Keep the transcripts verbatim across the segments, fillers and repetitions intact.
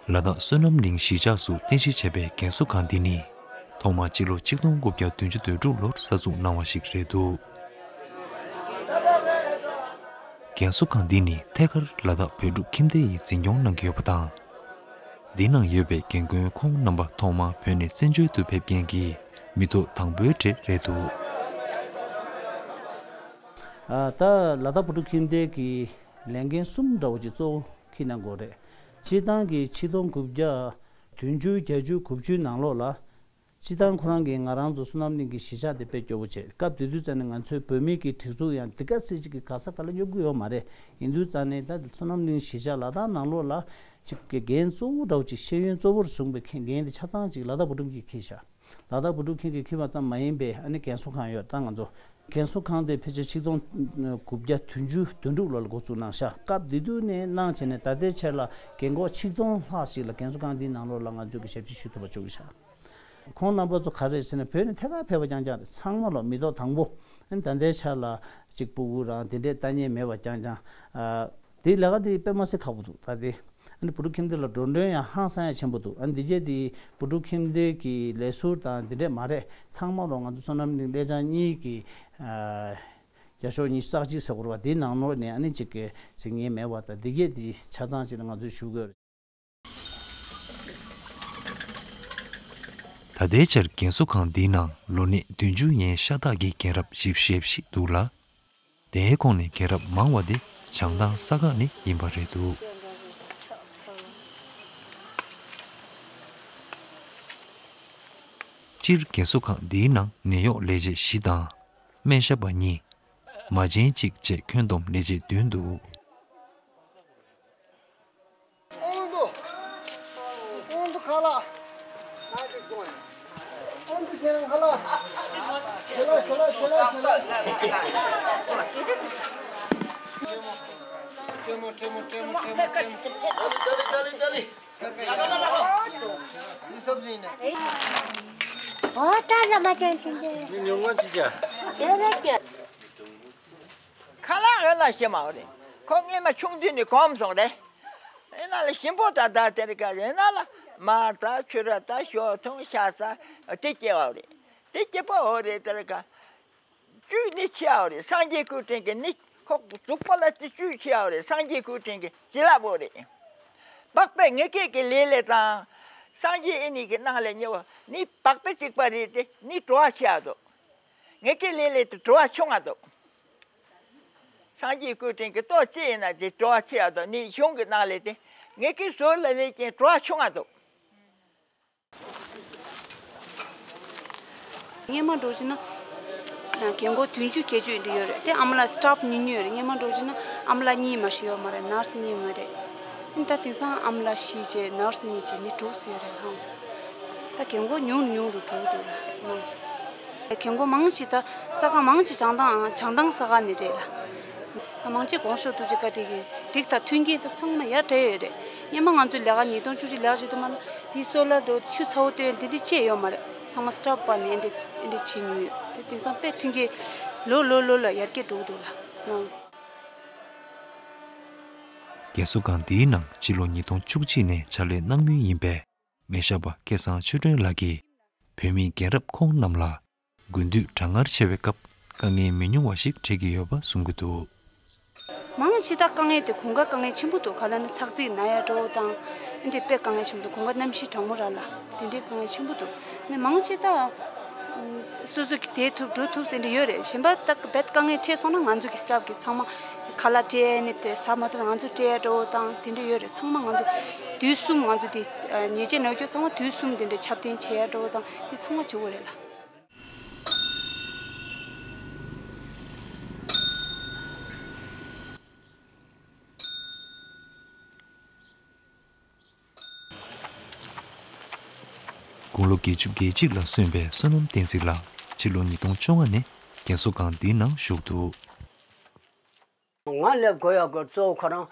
ལ་དྭགས་བསོད་ནམས་གླིང་གཞིས་ཆགས་སུ་རྟེན་གཞི་བྱས་པའི་རྒན་གསོ་ཁང་འདི་ནི། ཐོག་མར་སྤྱི་ལོ་ཆིག་སྟོང་དགུ་བརྒྱ་བདུན་ཅུ་དོན་དྲུག་ལོར་གསར་འཛུགས་གནང་བ་ཞིག་རེད་འདུག་རྒན་གསོ་ཁང་འདི་ནི་ཐད་ཀར་ལ་དྭགས་བོད་ཕྲུག་ཁྱིམ་སྡེ་ཡིས་འཛིན་སྐྱོང་གནང་གི་ཡོད་པ་དང་། འདི་ནང་ཡོད་པའི་རྒན་རྒོན་ཁོང་རྣམ་པ་ཐོག་མར་བོད་ནས་བཙན་བྱོལ་དུ་ཕེབས་མཁན་གྱི་མི་ཐོག་དང་པོའི་གྲས་རེད་འདུག་ཨ། ད་ལ་དྭགས་བོད་ཕྲུག་ཁྱིམ་སྡེ་གི་ལས་འགན་གསུམ་འདྲ་བོ་ཅིག་གཙོ་བོ་འཁྱེར་གནང་དགོས་རེད། སྤྱིར་བཏང་གི་ཆིག་སྟོང་དགུ་བརྒྱ་བདུན་ཅུ་བརྒྱད་ཅུ་དགུ་བཅུའི་ནང་ལོགས་ལ། སྤྱིར་བཏང་ཁོ་རང་གིས་ང་རང་ཚོ་བསོད་ནམས་གླིང་གི་གཞིས་ཆགས་དེ་དཔེ་སྐྱོ་བོ་བྱས། སྐབས་དེ་དུས་ཙམ་ནས་ང་ཚོའི་བོད་མི་གི་སྒྲིག་འཛུགས་ཡང་འདི་ག་སྲིད་ཅིག་གི་ག་ས་ག་ལ་སྙོབ་གི་ཡོད་མ་རེད། ཡིན་དུས་ཙམ་ནས་ད་བསོད་ནམས་གླིང་གཞིས་ཆགས་ལ་དྭགས་ནང་ལོགས་ལ་ཅིག་གི་འགན་གཙོ་བོ་འདྲ་བོ་ཅིག་ཤེས་ཡོན་གཙོ་བོར་བཟུང་བའི་འགན་དེ་ཆ་ཚང་ཅིག་ལ་དྭགས་བོད་ཕྲུག་གིས་འཁྱེར་བཞག་ལ་དྭགས་བོད་ཕྲུག་ཁྱིམ་གྱིས་འཁྱེར་བ་ཙམ་མ་ཡིན་པའི་ཨ་ནི་རྒན་གསོ་ཁང་ཡོད། ད་ང་ཚོ་རྒན་གསོ་ཁང་དེ་ཕལ་ཆེར་ཆིག་སྟོང་དགུ་བརྒྱ་བདུན་ཅུ་དོན་དྲུག་ལོ་ལ་འགོ་བཙུགས་གནང་ཤག་སྐབས་དེ་དུས་ནས་གནང་བྱས་ནས་ད་ལྟའི་ཆར་ལ་རྒན་གོག་ཆིག་སྟོང་ལྷག་ཞིག་ལ་རྒན་གསོ་ཁང་འདིའི་ནང་ལོགས་ལ་ང་ཚོས་ཀྱི་ཞབས་ཕྱི་ཞུ་ཐུབ་པ་བྱུང་ཤག་ཁོང་རྣམ་པ་ཚོ་ག་རེ་རེད་ཟེར་ན་བོད་ནས་ཐད་ཀར་ཕེབས་པ་རྐྱང་རྐྱང་རེད། ཚང་མ་ལོ་མི་ཐོག་དང་པོ། ཨ་ནི་ད་ལྟའི་ཆར་ལ་གཅིག་སྤུ་གུ་རང་དེ་འདྲས་ལྟ་མཁན་མེད་པ་རྐྱང་རྐྱང་། ཨ། དེའི་ལས་ཀ་དེ་དཔེ་མ་སྲིད་ཁག་པོ་འདུག་ད་དེ། ཨ་ནི་བོད་ཕྲུག་ཁྱིམ་སྡེ་ལ་འགྲོ་གྲོན་ཡང་ཧང་སང་ཡང་ཆེན་པོ་འདུག་ཨ་ནི་འདི་རྗེས་དེ་བོད་ཕྲུག་ཁྱིམ་སྡེ་གི་ལས་ཟུར་དང་འདི་འདྲས་མ་རེད། ཚང་མ་ལོ་ང་ཚོ་བསོད་ནམས་གླིང་སླེ་བྱང་གཉིས་ཀྱི། ཨ། རྒྱ་ཤོག་ཉི་ཤུ་རྩ་གཅིག་ཟེར་དགོས་རེད་པ། དེའི་ནང་ལོགས་ནས་ཨ་ནི་གཅིག་གི་འཛིན་མཁན་མེད་པ་དང་འདི་གས་དེ་ཆ་ཚང་ཅིག་ལ་ང་ཚོས་ཞུ་དགོས་རེད། ད་ལྟའི་ཆར་རྒན་གསོ་ཁང་འདིའི་ནང་ལོ་ནད་བདུན་ཅུ་ཡན་ཤ་སྟག་གི་རྒན་རབས་བཞི་བཅུ་ཞེ་བཞི་འདུག་ལ། དེའི་ཁོངས་ནས་རྒན་རབས་མང་བ་དེ་བྱང་ཐང་ས་ཁག་ནས་ཡིན་པ་རེད་འདུག་སྤྱིར་རྒན་གསོ་ཁང་འདིའི་ནང་ནད་གཡོག་ལས་བྱེད་བཞི་དང་། སྨན་ཞབས་པ་གཉིས། མ་བྱན་གཅིག་བཅས་ཁྱོན་བསྡོམས་ལས་བྱེད་བདུན་འདུག་ཨོང་དུ། ཨོང་དུ་ཁ་ལག་ཨོང་དུ་ཁྱེད་རང་ཁ་ལག་ཞལ་ལག་ཞལ་ལག་ཞལ་ལག་ཞལ་ལག་ཀྲེ་མོ་ཀྲེ་མོ་ཀྲེ་མོ་ཀྲེ་མོ་ཀྲེ་མོ། ཨོ་ད་ལ་མ་ཅན་ཅན་ཅན། ཉོ་ངོ་ཅི་ཅ། ཡོད་རེད་ཀྱི། ཁ་ལག་ཡོད་ལ་ཤེས་མ་རེད། ཁོ་སྔས་མ་ཆུང་དུས་ནས་གོམས་སོང་རེད། ཡིན་ན་ལ་ཞིམ་པོ་ད་ད་དེར་ཀ་ཡིན་ན་ལ་མར་ད་ཆུ་ར་ད་ཞོ་འཐུང་ཤ་ཚ་དེ་སྐྱེ་བ་རེད། དེ་སྐྱེ་པོ་འོ་རེད་དེར་ཀ་བཅུད་ནི་ཆེ་བ་རེད། སངས་རྒྱས་སྐུ་དྲིན་གྱི་ནི་ཁོ་གཟུགས་པོ་ལ་དེ་བཅུད་ཆེ་བ་རེད། སངས་རྒྱས་སྐུ་དྲིན་གྱི་བྱིན་རླབས་འོ་རེད། པགས་པའི་ངེད་སྐད་ཀྱི་ལས་ལས་དང་། སངས་རྒྱས་ཨེ་ནི་གི་སྣང་ལས་ཉེ་བ་ནི་པགས་པའི་རྩིག་པ་རེད་དེ་ནི་བྲོ་བ་ཆེ་བ་འདུག་ངེད་ཀྱི་ལས་ལས་དེ་བྲོ་བ་ཆུང་བ་འདུག་སངས་རྒྱས་སྐུ་དྲིན་གྱི་ལྟོ་ཅི་ཡིན་ན་དེ་བྲོ་བ་ཆེ་བ་དང་ནི་གཞུང་གི་ནང་ལས་དེ་ངེད་ཀྱི་ཟོར་ལ་མེད་ཀྱི་བྲོ་བ་ཆུང་བ་འདུག་སྔས་མ་འགྲོ་བཞིན་ན་རྒན་གོག་བདུན་ཅུ་བརྒྱད་ཅུ་འདི་ཡོད་རེད་དེ། ཨ་མ་ལགས་སི་ཊཕ་ཉུང་ཉུང་ཡོད་རེད། སྔས་མ་འགྲོ་བཞིན་ན་ཨ་མ་ལགས་གཉིས་མ་ཞིག་ཡོད་མ་རེད། ནར་སི་གཉིས་མ་རེད། ཨིན་ད་དེང་སང་ཨ་མ་ལགས་བཞི་བྱས་ནར་སི་གཉིས་བྱས་མི་དྲུག་སུ་ཡོད་རེད་ཧང་། ད་རྒན་གོག་ཉུང་ཉུང་རུ་འགྲོ་གི་འདུག་ལ་ནང་། རྒན་གོག་མང་ཆེ་ད་ས་ཁ་མང་ཆེ་བྱང་ཐང་བྱང་ཐང་ས་ཁ་ནས་རེད་ལ། ད་མང་ཆེ་གོང་ཞོགས་ཐུགས་རྗེ་བཀའ་དྲིན་གྱིས་འགྲིག་ད་མཐུན་རྐྱེན་ད་ཚང་མ་ཡར་སྤྲད་ཡོད་རེད། སྔས་མ་ང་ཚོའི་ལས་ཀ་ཉིས་སྟོང་བཅུ་གཅིག་ལས་ཀ་བྱེད་དུས་མ་ལ་དེའི་སོ་ལར་འགྲོ་ཆུ་ཚ་བོ་བཏོན་འདི་འདྲ་བྱས་ཡོད་མ་རེད། ཚང་མ་སི་ཊཕ་པ་ནས་འདི་འདྲ་བྱེད་མྱོང་ཡོད་དེ། དེང་སང་དཔེ་མཐུན་རྐྱེན་ལོ་ལོ་ལོ་ལ་ཡར་རྒྱས་འགྲོ་གི་འདུག་ལ་ནང་། རྒན་གསོ་ཁང་འདིའི་ནང་ཕྱི་ལོ་ཉིས་སྟོང་བཅུ་གཅིག་ནས་ཕྱག་ལས་གནང་མུས་ཡིན་པས། སྨན་ཞབས་པ་སྐལ་བཟང་ཆོས་སྒྲོན་ལགས་ཀྱིས་བོད་མིའི་རྒན་རབས་ཁོང་རྣམས་ལ་དགུན་དུས་གྲང་ངར་ཆེ་བའི་སྐབས་དཀའ་ངལ་མི་ཉུང་བ་ཞིག་འཕྲད་ཀྱི་ཡོད་པ་གསུང་གི་འདུག་མང་ཆེ་ད་དཀའ་ངལ་དེ་གོང་ཁ་དཀའ་ངལ་ཆེན་པོ་འདུག་ག་ལ་ནི་ཚག་རྩིས་ན་ཡ་འགྲོ་དང་ཨེ་འདྲས་དཔེ་དཀའ་ངལ་ཆེན་པོ་འདུག་གོང་ཁ་གནམ་གཤིས་གྲང་མོ་ར་ལ་དེ་འདྲས་དཀའ་ངལ་ཆེན་པོ་འདུག་ནི་མང་ཆེ་ད་སོ་སོ་གི་དེ་ཐུབ་འགྲོ་ཐུབ་ཟེར་འདྲ་ཡོད་རེད། གཞན་པ་ད་རྦད་དཀའ་ངལ་འཕྲད་སོང་ན་ང་ཚོ་གི་སི་ཊཕ་གི་ཚང་མ་ཁ་ལག་སྤྲད་ནས་དེ་ཟ་མ་ཐུབ་ང་ཚོ་སྤྲད་ཡ་འགྲོ་དང་དེ་འདྲ་ཡོད་རེད། ཚང་མ་ང་ཚོ་དུས་གསུམ་ང་ཚོ་དེ་ཉལ་ཆས་ནོར་སྐྱོ་ཚང་མ་དུས་གསུམ་དེ་འདྲ་ཆ་རྐྱེན་བྱེད་ཡ་འགྲོ་དང་དེ་ཚང་མ་བྱེད་དགོས་རེད་ལ། དགུང་ལོ་བརྒྱད་ཅུ་གྱ་གཅིག་ལ་སོན་པའི་བསོད་ནམས་བསྟན་འཛིན་ལགས་ཕྱི་ལོ་ཉིས་སྟོང་བཅོ་ལྔ་ནས་རྒན་གསོ་ཁང་འདིའི་ནང་ཞུགས་འདུག་ང་སླེབས་དགོས་ཡག་གི་གཙོ་བོ་ཁོ་རང་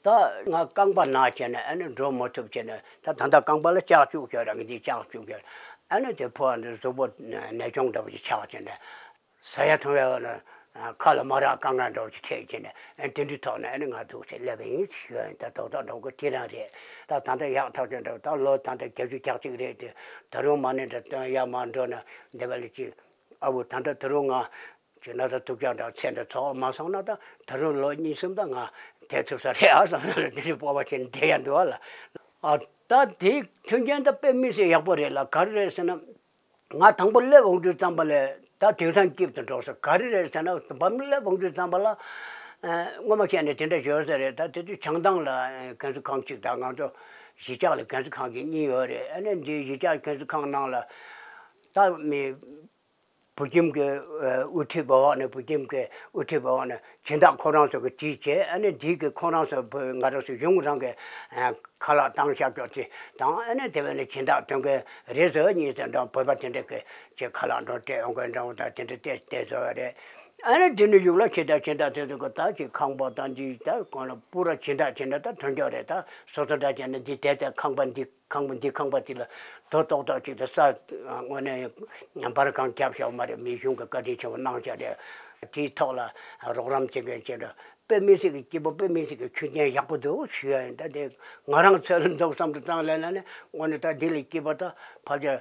ད་ང་རྐང་པ་ན་བྱས་ནས་ཨ་ནི་འགྲོ་མི་ཐུབ་བྱས་ནས་ད་ད་ལྟ་རྐང་པ་ལ་ལྕགས་བཅུག་བྱས་རང་གི་ལྕགས་བཅུག་བྱས་ཨ་ནི་དེ་ཕོ་བ་འདི་གཟུགས་པོ་ནད་གཅོང་འདྲ་བོ་ཞིག་ཆགས་བྱས་ནས། ཟ་ཡ་འཐུང་ཡ་ལ་ ཁ་ལ་མ་རག་དཀའ་ངལ་འདྲ་བོ་ཅིག་འཕྲད་བྱས་ནས་དེ་འདྲའི་ཐོག་ནས་ཨ་ནི་ང་འདུག་སེ་སླེབས་པ་ཡིན་ཞུ་ཡ་ཡིན། ད་རྡོག་རྡོག་འགྲོ་དགོས་དེ་རང་རེད། ད་ད་ལྟ་ཡག་ཐག་ཆོད་འདྲ་བོ་ད་ལོ་ད་ལྟ་བརྒྱད་ཅུ་གྱ་གཅིག་རེད་དེ། ད་རུང་མ་ཎི་འདྲ་བཏོན་ཡ་མ་འགྲོ་ན་འདི་བ་ལ་ཅིག་ཨ་བུ་ད་ལྟ་ད་རུང་ང་ཅིག་ན་ཚ་སྡུག་ཅག་འདྲ་ཚེ་འདྲ་ཚོགས་མ་སོང་ན་ད་ད་རུང་ལོ་གཉིས་གསུམ་ད་ང་བསྡད་ཐུབ་ས་རེད་ཨ་བསམ་ན་ལ་དེ་འདྲའི་སྤོབས་པ་བྱས་ནས་བསྡད་ཡ་འདུག་ཨ་ལ། ཨ་ད་དེའི་མཐུན་རྐྱེན་ད་དཔེ་མི་སྲིད་ཡག་པོ་རེད་ལ། ག་རེ་རེད་ཟེར་ན། ང་དང་པོ་སླེབས་འོང་དུས་ཙམ་པ་ལས་ད་དེང་སང་སྐྱིད་དུ་འགྲོ་ས་ག་རེ་རེད་ཟེར་ན། བམ་སླེབས་འོང་དུས་ཙམ་པ་ལ་ཨ་སྔོན་མ་བཤད་ནས་དེ་འདྲ་ཡོད་ས་རེད། ད་དེ་དུས་བྱང་ཐང་ལ་ཨ་རྒན་གསོ་ཁང་གཅིག་དང་ང་ཚོ་གཞིས་ཆགས་ལ་རྒན་གསོ་ཁང་གི་གཉིས་ཡོད་རེད། ཨ་ནི་འདི་གཞིས་ཆགས་རྒན་གསོ་ཁང་ནང་ལ་ད་མི་བུ་ཁྱིམ་གྱི་ཨ་དབུ་ཁྲིད་པ་འོག་ནས་བུ་ཁྱིམ་གྱི་དབུ་ཁྲིད་པ་འོག་ནས་སྦྱིན་བདག་ཁོ་རང་ཚོ་གི་དེ་བྱས། ཨ་ནི་འདི་གི་ཁོ་རང་ཚོ་བུ་ང་རང་ཚོ་གཞུང་རང་གི་ཨ་ཁ་ལག་བཏང་བཞག་ཀྱོག་ཅིག་དང་། ཨ་ནི་དེ་བས་ནི་སྦྱིན་བདག་སྟོན་མཁན་རེ་ཟེར་གཉིས་ཟེར་འདྲ་བོད་པ་དེ་འདྲ་གི་ཅིག་ཁ་ལག་འགྲོ་སྤྲད་ཡོང་མཁན་འདྲ་བོ་དང་དེ་འདྲ་བལྟས་བལྟས་བཟོ་བ་རེད། ཨ་ནི་འདི་ནི་ཡུག་ལ་ཁྱེད་དང་ཁྱེད་དང་དེ་ཚོ་གི་ད་ཅིག་ཁང་པ་དང་འདི་ད་གོང་ལ་པུ་ར་སྦྱིན་བདག་སྦྱིན་བདག་ད་ཐོན་ཀྱོག་རེད། ད་སོ་སོ་འདྲ་བྱས་ནས་འདི་དེ་དེ་ཁང་པ་འདི་ཁང་པ་འདི་ཁང་པ་དེ་ལ་རྡོ་ཏོག་ཏོག་ཅིག་ཏུ་ས་དངོས་གནས་འབར་གང་བརྒྱབ་བཞག་མ་རེད། མི་གཞུང་གི་བཀའ་དྲིན་ཆེན་པོ་གནང་བཞག་རེད། དེའི་ཐོག་ལ་རོགས་རམ་བྱེད་མཁན་ཅིག་འདྲ་དཔེ་མི་སྲིད་ཀྱི་སྐྱིད་པོ་དཔེ་མི་སྲིད་ཀྱི་ཆོས་རྐྱེན་ཡག་པོ་འདུག་ཞུ་ཡ་ཡིན། ད་དེ་ང་རང་ཚོ་ལ་འདུག་བསམ་དུ་བཏང་ལས་ན་ནི་དངོས་གནས་ད་འདི་ལས་སྐྱིད་པ་ད་ཕལ་ཆེར་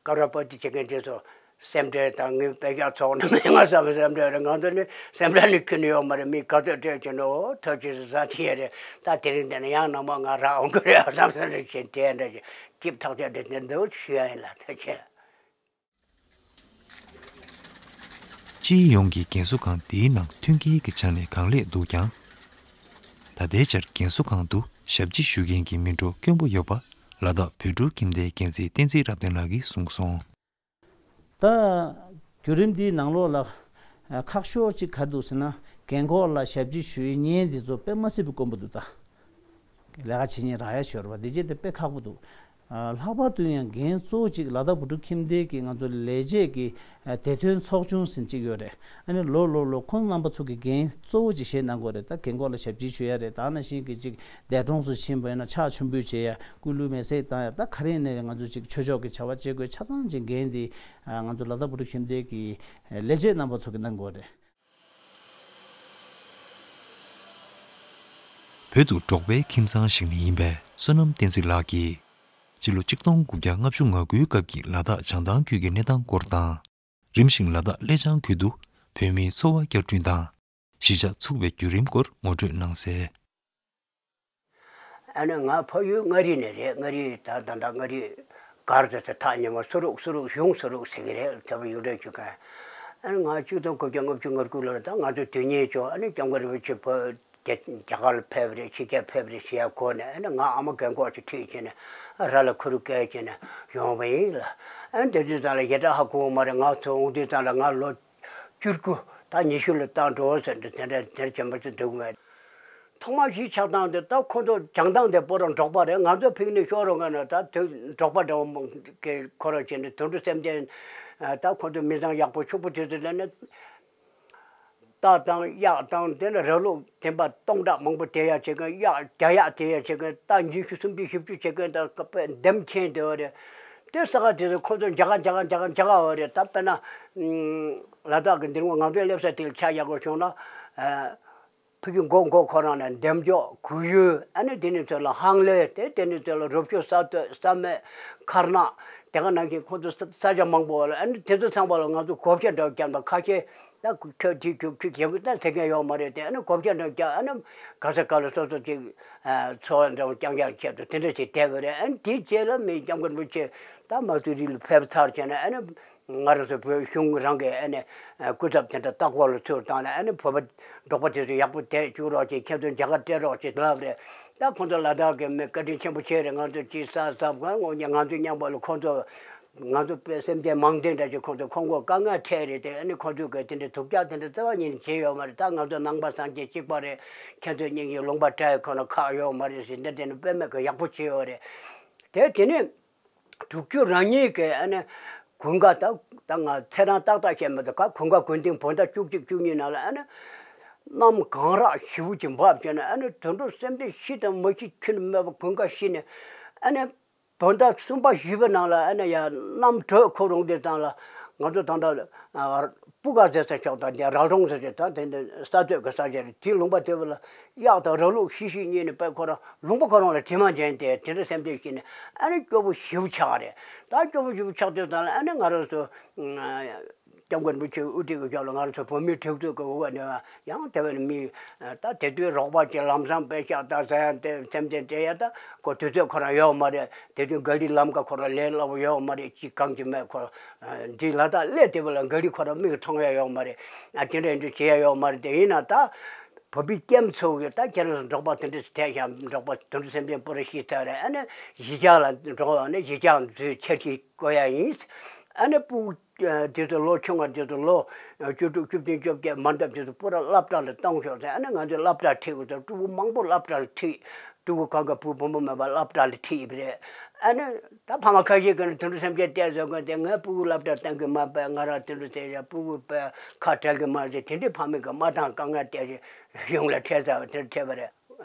ཀ་རོ་པ་ཏི་བྱེད་མཁན་དེ་ཚོ་སེམས་ཁྲལ་དང་ངའི་དཔེ་ཤག་ཚོགས་ནི་མེད་ང་བསམ་པའི་སེམས་ཁྲལ་རེད། ང་ཚོ་ནི་སེམས་ཁྲལ་ནི་ཁྱོན་ནས་ཡོད་མ་རེད། མི་ག་ཚོད་སྤྲད་ཀྱི་འདུག་ཐབས་ཅིག་ཟ་ཐི་ཡ་རེད། ད་དེ་རིང་འདི་ནས་ཡང་ནང་མ་ང་རག་འོང་གི་རེད་བསམ་བསམ་རེད་བྱས་དེ་འདྲ་ཞིག་སྐྱིད་ཐག་ཆོད་དེ་དེ་འདུག་ཞུ་ཡ་ཡིན་ལ། ཐུགས་རྗེ་ཆེ། སྤྱི་ཡོངས་ཀྱི་རྒན་གསོ་ཁང་འདིའི་ནང་མཐུན་རྐྱེན་གྱི་ཆ་ནས་གང་ལེགས་འདུག་ཀྱང་། ད་ལྟའི་ཆར་རྒན་གསོ་ཁང་དུ་ཞབས་ཕྱི་ཞུ་མཁན་གྱི་མི་འགྲོ་དཀོན་པོ་ཡོད་པ་ལ་དྭགས་བོད་ཕྲུག་ཁྱིམ་སྡེའི་འགན་འཛིན་བསྟན་འཛིན་རབ་བརྟན་ལགས་ཀྱིས་གསུངས་སོང་། ད་བརྒྱུད་རིམ་འདིའི་ནང་ལོགས་ལ་ཨ་ཁག་ཤོས་ཅིག་ག་རེ་འདུག་ཟེར་ན། རྒན་འཁོགས་ལ་ཞབས་ཕྱི་ཞུ་ཡས་ཉན་འདི་ཚོ་དཔེ་མ་སྲིད་པའི་དཀོན་པོ་འདུག་ད། ལས་ཀ་བྱེད་ཉན་རག་ཡ་ཤོར་བ་འདི་རྗེས་དེ་དཔེ་ཁག་པོ་འདུག་ཨ་ལྷག་པར་དུ་ཡང་འགན་གཙོ་བོ་ཅིག་ལ་དྭགས་བོད་ཕྲུག་ཁྱིམ་སྡེ་གི་ང་ཚོ་ལས་བྱེད་ཀྱི་ཨ་བདེ་དོན་ཚོགས་ཆུང་ཟེར་ཅིག་ཡོད་རེད། ཨ་ནི་ལོ་ལོ་ལོ་ཁོང་རྣམ་པ་ཚོ་གི་འགན་གཙོ་བོ་ཅིག་བཞེས་གནང་དགོས་རེད། ད་རྒན་འཁོགས་ལ་ཞབས་ཕྱི་ཞུ་ཡ་རེད། ད་ནང་བཞིན་གྱི་ཅིག་འདས་གྲོངས་སུ་ཕྱིན་པ་ཡིན་ན་ཕྱག་མཆོད་འབུལ་བྱེད་ཡ། སྐུ་ལུས་མེ་སྲེག་བཏང་ཡ། ད་ག་རེ་ཡིན་ནའི་ང་ཚོ་ཅིག་ཆོས་ཕྱོགས་ཀྱི་བྱ་བ་བྱེད་དགོས་ཆ་ཚང་ཅིག་འགན་འདི་ང་ཚོ་ལ་དྭགས་བོད་ཕྲུག་ཁྱིམ་སྡེ་གི་ལས་བྱེད་རྣམ་པ་ཚོ་གིས་གནང་དགོས་རེད། བོད་དུ་འབྲོག་པའི་ཁྱིམ་ཚང་ཞིག་ནས་ཡིན་པའི་བསོད་ནམས་བསྟན་འཛིན་ལགས་ཀྱིས། སྤྱི་ལོ་ཆིག་སྟོང་དགུ་བརྒྱ་ལྔ་བཅུ་ང་དགུའི་སྐབས་ཀྱི་ལ་དྭགས་བྱང་ཐང་ཁུལ་གྱི་གནས་སྟངས་སྐོར་དང་། རིམ་བཞིན་ལ་དྭགས་ཀླེ་བྱང་ཁུལ་དུ་བོད་མིའི་འཚོ་བ་བསྐྱར་སྐྲུན་དང་། གཞིས་ཆགས་ཚུགས་པའི་བརྒྱུད་རིམ་སྐོར་ངོ་སྤྲོད་གནང་གསལ། ཨ་ནི་ང་ཕ་ཡུལ་མངའ་རིས་ནས་རེད། མངའ་རིས་ད་ད་ད་མངའ་རིས་སྒར་དེ་ཚོ་ཐག་ཉེ་མོ་སུ་རུག་སུ་རུག་གཞུང་སུ་རུག་ཟེར་གི་རེད། དེ་བ་ཡུལ་འདྲ་བཅུ་ག་ཨ་ནི་ང་ཆིག་སྟོང་དགུ་བརྒྱ་ལྔ་བཅུ་ང་དགུ་ལོར་ད་ང་ཚོ་དུས་ངན་བྱུང་། ཨ་ནི་སྐྱབས་མགོན་རིན་པོ་ཆེ་བོད་རྒྱ་རྒྱ་གར་ལ་ཕེབས་རེད། ཕྱི་རྒྱལ་ཕེབས་རེད་ཞེས་ཡ་གོ་ནས། ཨ་ནི་ང་ཨ་མ་རྒན་གོག་ཅིག་ཁྲིད་བྱས་ནས་ར་ལ་ཁུ་རུ་བཀལ་བྱས་ནས་ཡོང་བ་ཡིན་ལ། ཨ་ནི་དེ་དུས་ཙམ་ལ་ཞེ་དྲག་ཧ་གོ་བ་མ་རེད། ང་ཚོ་འོང་དུས་ཙམ་ལ་ང་ལོ་བཅུ་དགུ་ད་ཉི་ཤུ་ལ་བཏང་འགྲོ་ཟེར་འདི་དེ་འདྲ་དེར་བྱོན་པ་ཚོ་འདུག་མེད། ཐོག་མ་གཞིས་ཆགས་སྟངས་དེ་ད་ཁོ་ཚོ་བྱང་ཐང་དེ་པོ་ར་འབྲོག་པ་རེད། ང་ཚོ་ཕིག་ནི་ཤོར་རོ་ང་ན་ད་དུ་འབྲོག་པ་འདྲ་བོ་མང་གི་ཁོ་ར་བྱས་ནས་དོན་གྲུབ་སེམས་ཅན་ད་ཁོ་ཚོ་མི་ཚང་ཡག་པོ་ཕྱུག་པོ་དེ་ཚོ་ལ་ནི་རྟ་དང་གཡག་དང་དེ་ནི་ར་ལུག་དེ་འབའ་སྟོང་ཕྲག་མང་པོ་དེད་ཡག་བྱེད་མཁན། གཡག་རྒྱ་གཡག་དེད་ཡག་བྱེད་མཁན། རྟ་ཉི་ཤུ་སུམ་ཅུ་བཞི་བཅུ་བྱེད་མཁན། ད་དཔེ་འདེམས་མཁན་དེ་བ་རེད། དེ་ས་ག་དེ་ཚོ་ཁོ་ཚོ་འཇག་ག་འཇག་ག་འཇག་ག་འཇག་ག་བ་རེད། ད་དཔེར་ན་ལ་དྭགས་ཀྱི་འདིར་ངོ་ང་ཚོའི་སླེབས་ས་དེ་ལ་ཆ་ཡག་པོ་བྱུང་ན། ཕ་གི་མགོ་མགོ་ཁོ་རང་ནས་འདེམས་འཇོག་གུ་ཡུ། ཨ་ནི་དེ་ནི་ཚོ་ལ་ཧང་ལེ། དེ་དེ་ནི་ཚོ་ལ་རོ་བཅུད་ས་སྟོད་ས་སྨད་མཁར་ནག་དེ་ག་ནང་བཞིན་ཁོ་ཚོ་ས་ས་ཆ་མང་པོ་ལ། ཨ་ནི་དེ་ཚོ་ཚང་པ་ལ་ང་ཚོ་བགོ་བཤའ་འདྲ་བརྒྱབ་ན་ཁ་ཤས་ད་ཁྱོད་དེ་ཁྱོད་ཁྱོད་ཁྱོད་ད་ཟེར་མཁན་ཡོད་མ་རེད་དེ། ཨ་ནི་བགོ་བཤའ་འདྲ་བརྒྱབ། ཨ་ནི་ག་ས་ག་ལ་སོ་སོ་ཅིག་འཚོ་བ་འདྲ་བོ་རྐྱང་རྐྱང་བྱས་ཏེ་དེ་འདྲ་ཞིག་བསྡད་པ་རེད། ཨ་ནི་དེའི་རྗེས་ལ་མི་སྐྱབས་མགོན་རིན་པོ་ཆེ་ད་མ་སུ་རི་ལ་ཕེབས་ཚར་བྱས་ནས། ཨ་ནི། ང་རང་ཚོ་བོད་གཞུང་རང་གིས་ཨ་ནི་སྐུ་ཚབ་དེ་འདྲ་ལྟ་སྐོར་ལ་ཚུར་བཏང་ནས། ཨ་ནི་བོད་པ་འབྲོག་པ་དེ་ཚོ་ཡག་པོ་བསྡད་བཅུག་རོགས་བྱེད། ཁྱེད་ཚོ་རྒྱ་གར་སྤྲད་རོགས་བྱེད་ལབ་རེད། ད་ཁོང་ཚོ་ལ་དྭགས་ཀྱི་མི་བཀའ་དྲིན་ཆེན་པོ་ཆེ་རེད། ང་ཚོ་ཅི་ཟ་ཟ་གང་ངོ་ཉ་ང་ཚོ་མཉམ་པ་ལ་ཁོང་ཚོ་ང་ཚོ་དཔེ་སེམས་ཅན་མང་ཐོས་འདྲ་ཅིག་ཁོང་ཚོ་ཁོང་ཁོ་དཀའ་ངལ་འཕྲད་རེད་དེ། ཨ་ནི་ཁོང་ཚོ་གི་དེ་འདྲ་སྡུག་ཅག་དེ་འདྲ་རྩ་བ་ཉིད་ནས་བྱས་ཡོད་མ་རེད། ད་ང་ཚོ་ནང་པ་སངས་རྒྱས་གཅིག་པ་རེད། ཁྱེད་ཚོ་སྙིང་རྗེ་ལུང་པ་བྲལ་ཁོ་ན་ཁག་ཡོད་མ་རེད་ཟེར་འདི་འདྲ་ནི་དཔེ་མེད་ཀྱི་ཡག་པོ་བྱས་ཡོད་རེད་དེ། དེ་ནི། དྲུག་ཅུ་རེ་གཉིས་ཀྱི་ཨ་ནི་དགུན་ཁ་ད་ད་ང་ཚེས་གྲངས་ཏག་ཏག་བཤད་མི་ཐུབ། ཁ་དགུན་ཁ་དགུན་སྟེང་བོད་ཟླ་བཅུ་གཅིག་བཅུ་གཉིས་ནང་ལ་ཨ་ནི་གནམ་གངས་རགས་ཞེ་པོ་ཅིག་འབབ་བྱས་ནས། ཨ་ནི་དོན་གྲུབ་སེམས་ཅན་ཤི་དང་མ་ཤི་ཁྱོན་ནས་མེད་པ་དགུན་ཁ་ཤི་ནས། ཨ་ནི་བོད་ཟླ་གསུམ་པ་བཞི་པའི་ནང་ལ་ཨ་ནི་ཡ་གནམ་དྲོད་ཁོ་རུང་དེ་ཙང་ལ་ང་ཚོ་ད་ལྟ་ཨ་ སྤུ་ག་ཟེར་ས་ཕྱོགས་དང་དེ་རག་གྲོང་ཟེར་ཏེ་ད་དེ་འདྲ་ས་སྟོད་ཀྱི་ས་ཆ་རེད། དེའི་ལུང་པ་དེ་བ་ལ་གཡག་དང་ར་ལུག་ཤི་ཤི་གཉིས་ནས་དཔེ་ཁོ་རང་ལུང་པ་ཁོ་རང་ལ་དྲི་མ་འབྱིན་ཏེ་དེ་འདྲ་སེམས་ཅན་ཞིག་ནས་ཨ་ནི་སྐྱོ་པོ་ཞེ་པོ་ཆགས་རེད། ད་སྐྱོ་པོ་ཞེ་པོ་ཆགས་དུས་ཙམ་ལ་ཨ་ནི་ང་རང་ཚོ་སྐྱབས་མགོན་རིན་པོ་ཆེའི་དབུ་ཁྲིད་ཀྱི་ཕྱོགས་ལ་ང་རང་ཚོ་བོད་མིའི་སྒྲིག་འཛུགས་ཀྱི་འོག་ནས་ཡང་དེ་བས་ནས་མི་ད་དེ་དུས་རོགས་པ་ཅིག་ལམ་སང་དཔེ་ཤག་ད་ཟ་ཡ་དེ་སེམས་ཅན་སྤྲད་ཡ་ད་ཁོ་དུས་ཚོད་ཁོ་རང་ཡོད་མ་རེད། དེ་དུས་ག་རི་ལམ་ཀ་ཁོ་རང་ལས་སླ་པོ་ཡོད་མ་རེད། ཅི་གང་ཅི་མེད། ཁོ་འདི་ལ་དྭགས་སླེབས་དེ་བ་ལ་ག་རི་ཁོ་རང་མིག་མཐོང་ཡ་ཡོད་མ་རེད། ཨ་དེ་འདྲ་འདྲ་བྱེད་ཡ་ཡོད་མ་རེད། དེ་ཡིན་ན་ད་བོད་པའི་སྐྱེམས་ཚོ་གི་ད་ཁྱེད་རང་འབྲོག་པ་དེ་འདྲ་ཐད་ཤག་འབྲོག་པ་དེ་འདྲ་སེམས་ཅན་པོ་ར་ཤི་ཚར་རེད། ཨ་ནི་གཞིས་ཆགས་ལ་འགྲོ་བ་ནི་གཞིས་ཆགས་འཛུལ་ཆེར་གྱིས་བསྐོ་ཡ་ཡིན། ཨ་ནི་སྤུ་དེ་ཚོ་ལོ་ཆུང་བ་དེ་ཚོ་ལོ་བཅུ་དྲུག་བཅུ་བདུན་བཅོ་བརྒྱད་མ་འདབ་དེ་ཚོ་པུ་ར་སློབ་གྲྭ་ལ་གཏོང་ཤོག་ཟེར། ཨ་ནི་ང་ཚོས་སློབ་གྲྭ་ཁྲིད་དགོས་ཟེར། ཕྲུ་གུ་མང་པོ་སློབ་གྲྭ་ལ་ཁྲིད། ཕྲུ་གུ་གང་ག་བུ་བུ་མོ་མེད་པ་སློབ་གྲྭ་ལ་ཁྲིད་ཡོད་པ་རེད། ཨ་ནི་ད་ཕ་མ་ཁ་ཤས་ཀྱིས་ནི་དེ་འདྲ་སེམས་ཅན་བལྟས་བཟོ་མཁན་དེ་ངའི་སྤུ་གུ་སློབ་གྲྭ་གཏོང་གི་མ་པས། ང་རང་དེ་འདྲ་བྱས་ཡ་སྤུ་གུ་པས་ཁ་བྲལ་གི་མ་རེད། དེ་འདྲའི་ཕ་མའི་གི་མ་དང་དཀའ་ངལ་བལྟས་ཤིང་གཞུང་ལ་འཕྲད་ཚར་བ་དེ་འདྲ་འཕྲད་པ་རེད།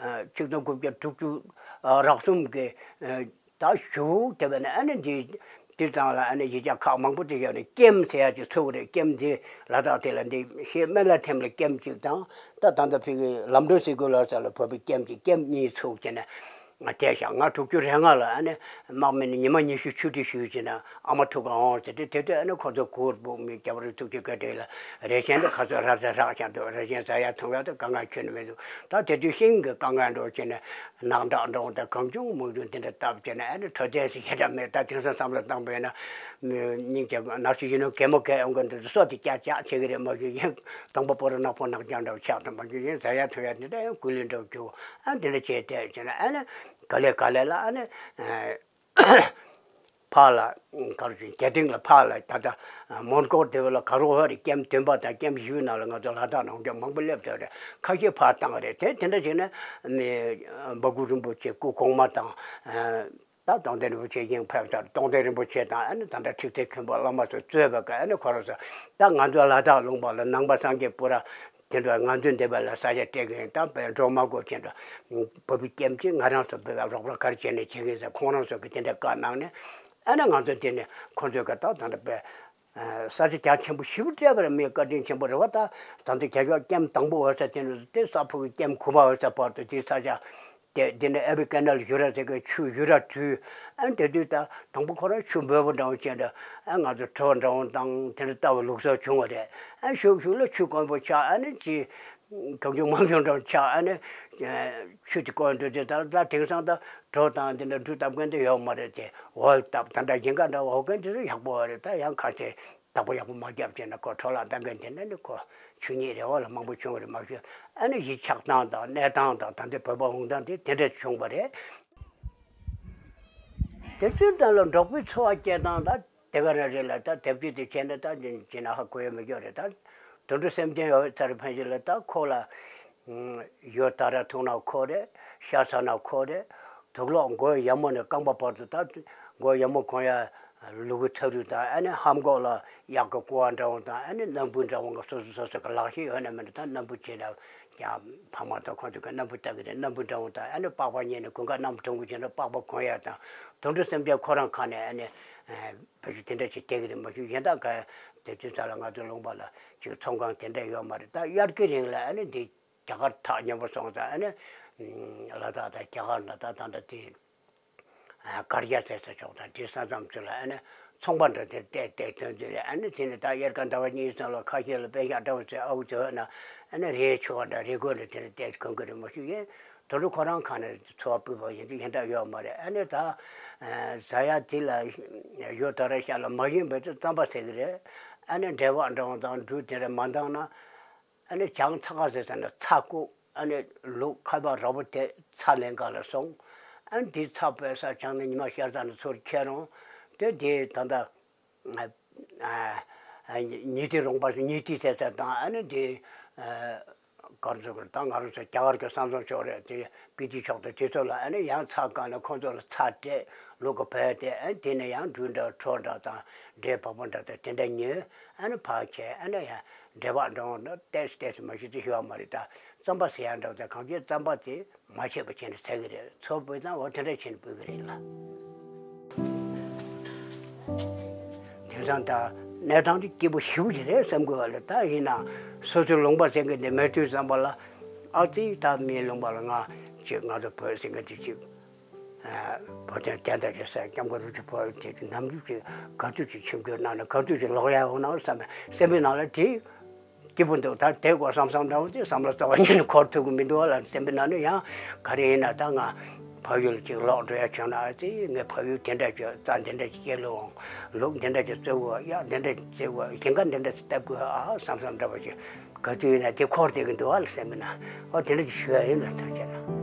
ཆིག་སྟོང་དགུ་བརྒྱ་དྲུག་ཅུ་རག་གསུམ་གི་ད་གཞུག་དེ་བས་ནས་ཨ་ནི་འདི་འདི་དང་ལ་ཨ་ནི་གཞིས་ཆགས་ཁག་མང་པོ་དེ་བཞག་ནས་ཀེམ་ཟེར་ཡ་ཅིག་ཚུགས་རེད། ཀེམ་འདི་ལ་དྭགས་དེ་ལ་འདི་ཤེས་སྨན་བླ་ཐེམ་ལ་ཀེམ་ཅིག་དང་ད་ད་ལྟ་ཕི་གི་ལམ་འགྲོ་ཟེར་དགོས་ལ་ས་ལ་བབས་པའི་ཀེམ་ཅིག་ཀེམ་གཉིས་ཚུགས་བྱས་ནས་བསྡད་ཤག་ང་དྲུག་ཅུ་རེ་ལྔ་ལ་ཨ་ནི་དམག་མི་ནི་ཉི་མ་ཉི་ཤུ་ཆུ་ཁྲིད་ཞུས་བྱས་ནས་ཨ་མ་ཐུག་ག་འོང་ཟེར་ཏེ་དེ་དུས་ཨ་ནི་ཁོ་ཚོ་གུར་སྦུག་མི་རྒྱ་བར་ཐུག་ཅིག་ག་དེ་ལ་རེ་ཆེན་དུ་ཁ་ཚོད་ར་ས་རག་ཤག་འདུག་རེ་ཆེན་ཟ་ཡ་འཐུང་ཡ་དུ་དཀའ་ངལ་ཁྱོན་ནས་མི་འདུག་ད་དེ་དུས་ཤིང་གི་དཀའ་ངལ་འགྲོ་བྱས་ནས། ནག་འདྲག་འདྲ་བོ་དང་གང་བྱུང་མང་བྱུང་དེ་འདྲ་བཏབ་བྱས་ནས་ཨ་ནི་འཕྲོད་བསྟེན་ཟེར་ཞེ་དྲག་མེད། ད་དེང་སང་བསམ་བློ་བཏང་པས་ན་མི་སྙིང་རྗེ་ནག་ཆུ་ཡིན་ནོ་གད་མོ་གད་ཡོང་གི་འདུག་སོ་དེ་ཀྱག་ཀྱག་བྱེད་ཀྱི་རེད་མ་གཞི་ཡིན། དང་པོ་པོ་ར་ནག་པོ་ནག་ཅང་འདྲ་བོ་ཆགས་དང་མ་གཞི་ཡིན་ཟ་ཡ་འཐུང་ཡ་དེ་འདྲ་ཡང་ཀུ་ལི་འདྲ་བོ་བྱུག་ཨ་དེ་འདྲ་བྱས་བསྡད་བྱས་ན་ཨ་ནི་ག་ལེ་ག་ལེ་ལ་ཨ་ནི། ཕར་ལ་གར་གྱི་རྒྱ་སྟེང་ལ་ཕར་ལ་ད་ལྟ་མོན་གྷོ་དེ་བ་ལ་ག་རོ་ཧ་རི་ཀེམ་བདུན་པ་དང་ཀེམ་བཞི་ནང་ལ་ང་ཚོ་ལ་དྭགས་ནང་ཆོས་མང་པོ་སླེབས་ཚར་རེད། ཁ་ཤས་ཕར་བཏང་རེད། དེ་དེ་འདྲ་བྱས་ན་ནི་འབའ་ཁུ་རིན་པོ་ཆེ་སྐུ་གོང་མ་དང་ད་རྟོགས་ལྡན་རིན་པོ་ཆེ་ཡིན་ཕེབས་ཚར། རྟོགས་ལྡན་རིན་པོ་ཆེ་དང་ཨ་ནི་ད་ལྟ་ཁྲི་རྩེ་མཁན་པོ་བླ་མ་ཚོ་གཙོས་པ་ག་ཨ་ནི་ཁོ་རང་ཚོ་ད་ང་ཚོ་ལ་དྭགས་ལུང་པ་ལ་ནང་པ་སངས་རྒྱས་པུ་ར། དེ་འདྲ་ང་ཚོའི་འདས་པ་ལ་ས་ཆ་སྤྲད་མཁན་དང་དཔེ་འགྲོ་མ་དགོས་ཅན་དུ་བོད་པའི་སྐྱེམས་ཅིག་ང་རང་ཚོ་བོད་པ་རོགས་པ་ག་རེ་བྱས་ནས་བྱེད་མཁན་ཟེར་ཁོང་རང་ཚོ་གི་དེ་འདྲ་བཀའ་གནང་ནས་ཨ་ནི་ང་ཚོ་དེ་ནས་ཁོང་ཚོའི་ག་ད་ད་འདྲ་དཔེ་ས་ཆ་རྒྱ་ཆེན་པོ་ཞེ་པོ་སྤྲད་པ་རེད། མི་བཀའ་དྲིན་ཆེན་པོ་རེད་བ། ད་ད་འདི་རྒྱ་ཤོག་སྐྱེམས་དང་པོ་འོད་ཟེར་དེ་ནས་དེ་ས་ཕུ་གི་སྐྱེམས་གོ་བ་འོད་ཟེར་བར་དུ་དེ་ས་ཆ་དེ་འདི་ནས་ཨ་བི་ཀ་ནལ་ཞུ་ར་ཟེར་གི་ཆུ་ཞུ་ར་བྲུས། ཨ་ནི་དེ་དུས་ད་དང་པོ་ཁོ་རང་ཆུ་འབོལ་པོ་འདྲ་བོ་ཅན་འདྲ་ཨ་ང་ཚོ་གྲོ་འདྲ་བོ་དང་དེ་འདྲ་ལྟ་བུ་ལུགས་སྲོལ་བྱུང་བ་རེད། ཨ་ཞུགས་ཞུགས་ལ་ཆུ་དཀོན་པོ་ཆགས། ཨ་ནི་ཅི་གང་བྱུང་མང་བྱུང་འདྲ་བོ་ཆགས། ཨ་ནི་ཆུ་དེ་དཀོན་འདུག་དེ་ད་ད་དེང་སང་ད་གྲོ་དང་དེ་འདྲ་འབྲུ་བཏབ་མཁན་དེ་ཡོད་མ་རེད། དེ་འོལ་བཏབ་ད་འདྲ་ཡིན་ག་འདྲ་འོ་མཁན་དེ་ཚོ་ཡག་པོ་བ་རེད། ད་ཡང་ཁ་ཆེ་བདག་པོ་ཡག་པོ་མ་བརྒྱབ་བྱས་ན་ཁོ་འཕྲོ་བརླག་བཏང་མཁན་དེ་འདྲ་ནི་ཁོ་ཆོས་ཉིད་རེ་བ་ལ་མང་པོ་བྱུང་བ་རེད་མ་གཞི། ཨ་ནི་གཞིས་ཆགས་སྟངས་དང་གནས་སྟངས་དང་ད་ལྟའི་བོད་པ་འོང་སྟངས་དེ་དེ་འདྲ་བྱུང་བ་རེད། དེ་ཚོའི་དོན་ལ་འབྲོག་པའི་འཚོ་བ་སྐྱེལ་སྟངས་ད་དེ་ག་རང་རེད་ལ་ད་དེབ་ཅིག་དེ་བྱས་ན་ད་ཅི་ན་ཧ་གོ་ཡ་མི་འགྱོ་རེད། ད་དུད་འགྲོ་སེམས་ཅན་ཡོད་ཚར་ཕན་ཆད་ལ་ད་ཁོ་ལ་ཡོད་ད་ར་ཐུག་ན་ཁོ་རེད། ཤ་ཟ་ན་ཁོ་རེད། དུག་ལོག་མགོ་ཡ་མོ་ནས་རྐང་པ་བར་དུ་ད་མགོ་ཡ་མོ་གོན་ཡ། ལུ་གུ་ཚ་རུ་དང་ཨ་ནི་ཧམ་གོག་ལ་གཡག་གི་ཀོ་བ་འདྲ་བོ་དང་ཨ་ནི་སྣམ་བུ་འདྲ་བོ་ང་སོ་སོ་སོ་སོ་གི་ལག་ཤེས་ཡོད་ན་མེད་ན་ད་སྣམ་བུ་བྱེད་ན་ཡང་ཕ་མ་དང་ཁོང་ཚོ་གི་སྣམ་བུ་ལྟ་གི་རེད། སྣམ་བུ་འདྲ་བོ་དང་ཨ་ནི་པགས་པ་ཉལ་ནས་གོན་ཁ་སྣམ་བུ་གྲུང་བོ་བྱས་ན་པགས་པ་གོན་ཡ་དང་དུད་འགྲོ་སེམས་ཅན་ཁོ་རང་ཁ་ནས་ཨ་ནི་བེད་སྤྱོད་དེ་འདྲ་ཞིག་བསྡད་གི་རེད་མ་གཞི་གཞན་དག་ག་དེ་དུས་ཙམ་ལ་ང་ཚོ་ལུང་པ་ལ་ཅིག་ཚོང་ཁང་དེ་འདྲ་ཡོད་མ་རེད། ད་དབྱར་ཁའི་རིང་ལ་ཨ་ནི་འདི་རྒྱ་གར་ཐག་ཉེ་པོ་སོང་ཙང་ཨ་ནི་ལ་དྭགས་དང་རྒྱ་གར་ན་ད་ད་འདྲ་དེ། དཀར་རྒྱ་ཟེར་ས་ཕྱོགས་དང་དེ་ས་མཚམས་ཚོ་ལ་ཨ་ནི་ཚོང་པ་འདྲ་དེར་བལྟས་བལྟས་ཐོན་དུས་རེད། ཨ་ནི་དེ་ནི་ད་དབྱར་ཁ་ཟླ་བ་གཉིས་ཙམ་ལ་ཁ་ཤས་ལ་དཔེ་ཤག་འདྲ་བོ་ཚོས་ཨའུ་ཚོས་ན་ཨ་ནི་རས་ཆུང་བ་འདྲ་རས་གོས་འདྲ་དེ་རུ་བལྟས་གོན་གི་རེད་མ་གཞི་ཡིན། དུད་འགྲོ་ཁོ་རང་ཁ་ནས་འཚོ་བ་སྤུས་པ་ཡིན་དུས་ཡིན་དག་ཡོད་མ་རེད། ཨ་ནི་ད་ཟ་ཡ་དེ་ལ་ཡོད་ད་ར་ཤ་ལ་མ་ཡིན་པའི་ཚོ་རྩམ་པ་ཟེར་གི་རེད། ཨ་ནི་འབྲས་བག་འདྲ་བོ་དང་འབྲུ་དེ་འདྲ་མ་འདང་ན། ཨ་ནི་བྱང་ཚྭ་ཁ་ཟེར་ས་ན་ཚྭ་ཁུ་ཨ་ནི་ལུག་ཁ་པར་རོགས་པ་དེ་ཚྭ་ལེན་ག་ལ་སོང་། ཨ་ནི་དེ་ཚྭ་བོད་ས་བྱང་ནས་ཉི་མ་ཤར་ས་ནས་ཚུར་ཁྱེར་རུང་དེ་དེ་ད་ལྟ་ཉི་ཐི་རོང་པ་ཉི་ཐི་ཟེར་ས་དང་ཨ་ནི་དེ་གར་ཚོ་གར་ད་ང་རང་ཚོ་རྒྱ་གར་གྱི་ས་མཚམས་ཕྱོགས་རེད། དེ་སྤི་ཏི་ཕྱོགས་དང་དེ་ཚོ་ལ་ཨ་ནི་ཡང་ཚྭ་བཀག་ནས་ཁོང་ཚོ་ལ་ཚྭ་སྤྲད་ལུག་གི་བལ་དེ་ཨ་ནི་དེ་ནས་ཡང་འབྲུ་འདྲ་གྲོ་འདྲ་དང་འབྲས་བག་མ་འདྲ་དང་དེ་འདྲ་ཉོས། ཨ་ནི་ཕར་ཁྱེར་ཨ་ནི་ཡང་། འབྲས་བག་འདྲ་བོ་ནི་ཏོག་ཙམ་ཏོག་ཙམ་མ་ཤེས་ཏེ་ཤི་བ་མ་རེད། ད་རྩམ་པ་ཟེར་ཡ་འདྲ་བོ་དེ་གང་ཅི་རྩམ་པ་དེ་མ་ཆད་པ་བྱས་ནས་ཟ་གི་རེད། ཚོ་སྤོས་དང་འོ་དེ་འདྲ་བྱས་ནས་སྤོས་གི་རེད་ལ། དེང་སང་ད་ གནས་སྟངས་དེ་སྐྱིད་པོ་ཞེ་པོ་ཅིག་རེད་བསམ་དགོས་པ་ལ། ད་ཡིན་ན་སོ་སོའི་ལུང་པ་ཟེར་མཁན་དེ་མེད་དུས་ཙམ་པ་ལ། ཨ་ཙི། ད་མིའི་ལུང་པ་ལ་ང་ཅིག་ང་ཚོ་བོད་ཟེར་མཁན་དེ་ཅིག་བོད་དོན་བསྟན་དར་གྱི་སར་སྐྱབས་མགོན་རིན་པོ་ཆེ་ཕེབས་དེ་ནམ་རྒྱུན་གྱི་ག་དུས་ཀྱི་ཆིབས་བསྒྱུར་གནང་ནས་ག་དུས་ཀྱི་ལོག་ཡ་ཡོང་ན་བསམ་པའི་སེམས་པའི་ནང་ལ་དེ་སྐྱིད་པོ་འདུག་ད་དེ་དགོས་བསམ་བསམ་འདྲ་བོ་དེ་བསམ་བློ་རྩ་བ་ཉིད་ནས་འཁོར་ཐུབ་ཀྱི་མི་འདུག་བ་ལ། སེམས་པའི་ནང་ནས་ཡང་ག་རེ་ཡིན་ན་ད་ང་ཕ་ཡུལ་ལ་ཅིག་ལོག་འགྲོ་ཡ་བྱུང་ན། ཨ་ཙི། ངས་ཕ་ཡུལ་དེ་འདྲ་ཅིག་རྩྭ་འདི་འདྲ་ཅིག་སྐྱེ་ལོ་འོང་། ལུག་འདི་འདྲ་ཅིག་བཙུགས་འོང་། གཡག་འདི་འདྲ་ཅིག་བཙུགས་འོང་། ཞིང་ཁ་འདི་འདྲ་ཅིག་བཏབ་དགོས་ཨ་བསམ་བསམ་འདྲ་བོ་ཅིག་ག་དུས་ཡིན་ན་དེ་འཁོར་བསྡད་ཀྱི་འདུག་བ་ལ། སེམས་པའི་ནང་ཨོ་དེ་འདྲ་ཅིག་ཞུ་ཡ་ཡིན་ལ། ཐུགས་རྗེ་གནང་།